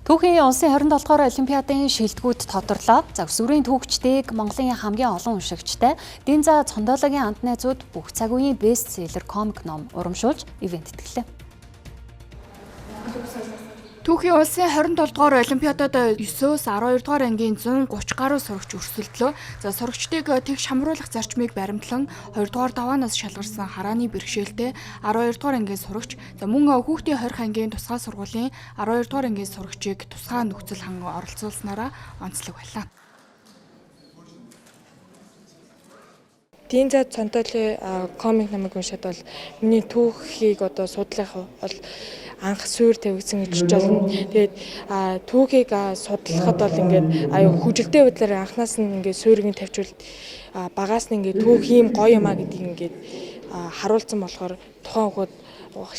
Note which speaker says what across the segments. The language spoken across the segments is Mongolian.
Speaker 1: Түүхийн улсын 27 дугаар олимпиадын шилдэгүүд тодорлоо. За, өсвөрийн түүхчдийг Монголын хамгийн олон уншигчтай Динза Цондоологийн анд найзууд бүх цаг үеийн бестселлер комик ном урамшуулж ивээн тэтгэлээ.
Speaker 2: Түүхийн улсын 27 дугаар олимпиадад 9-өөс 12 дугаар ангийн 130 гаруй сурагч өрсөлдлөө. За, сурагчдыг тэгш хамруулах зарчмыг баримтлан 2 дугаар даваанаас шалгарсан харааны бэрхшээлтэй 12 дугаар ангийн сурагч, за мөн хүүхдийн 20 ангийн тусгай сургуулийн 12 дугаар ангийн сурагчийг тусгай нөхцөл хан оролцуулснараа онцлог байлаа.
Speaker 3: Динза Цонтоли комик номыг уншаад бол миний түүхийг одоо судлах бол анх суур тавигдсан гэж болно. Тэгээд түүхийг судлахад бол ингээд аюу хүжилтэй байдлаар анханаас нь ингээд суурийг нь тавьчвал багаас нь ингээд түүх ийм гоё юм а гэдгийг ингээд харуулсан болохоор тухайн хүүхэд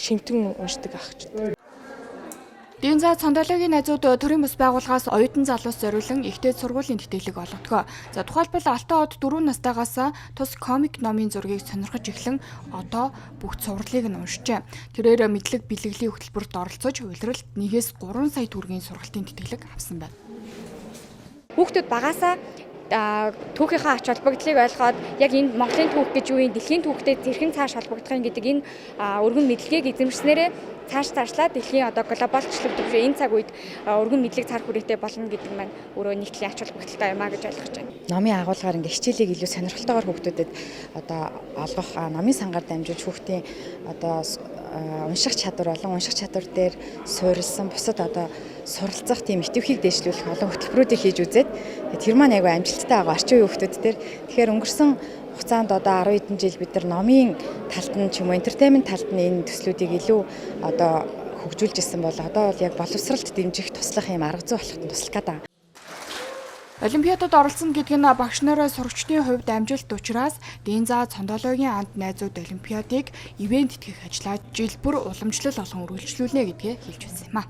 Speaker 3: шимтэн уншдаг ах ч.
Speaker 2: Динза Цондоологийн найзууд төрийн бус байгууллагаас оюутан залуус зориулан ихтэй сургуулийн тэтгэлэг олгодог. За, тухайлбал Алтан од 4 настайгаас тус комик номын зургийг сонирхож эхлэн одоо бүх цувралыг нь уншжээ. Тэрээр мэдлэг бэлгэлийн хөтөлбөрт оролцож улиралд 1-ээс 3 сая төгрөгийн сургалтын тэтгэлэг авсан байна.
Speaker 4: Хүүхдүүд багасаа түүхийнхээ ач холбогдлыг ойлгоод яг энэ Монголын түүх гэж юу юм, дэлхийн түүхтэй хэрхэн цааш холбогдох юм гэдэг энэ өргөн мэдлэгийг эзэмшснээрээ цааш цаашлаа дэлхийн одоо глобалчлалт төвшөө энэ цаг үед өргөн мэдлэг цар хүрээтэй болно гэдэг маань өөрөө нэг төрлийн ач холбогдолтой юм а гэж ойлгож байна.
Speaker 5: Номын агуулгаар ингээ хичээлийг илүү сонирхолтойгоор хүүхдүүдэд одоо олгох, номын сангаар дамжуулж хүүхдийн одоо унших чадвар болон унших чадвар дээр суурилсан бусад одоо суралцах тийм идэвхийг дээшлүүлэх олон хөтөлбөрүүдийг хийж үзээд тэр маань айгүй амжилттай байгаа орчин үеийн хүүхдүүд дээр. Тэгэхээр өнгөрсөн хугацаанд одоо 10 хэдэн жил бид нар номын талд нь ч юм уу entertainment талд нь энэ төслүүдийг илүү одоо хөгжүүлж исэн бол одоо бол яг боловсралд дэмжих туслах юм арга зүй болоход туслах гэдэг.
Speaker 2: Олимпиадад оролцсон гэдэг нь багш нараа сурагчдын хувьд амжилт учраас Динза Цондоологийн анд найзууд олимпиадыг ивээн тэтгэх ажлаа жил бүр уламжлал болгон үргэлжлүүлнэ гэдгээ хэлж байсан юм а.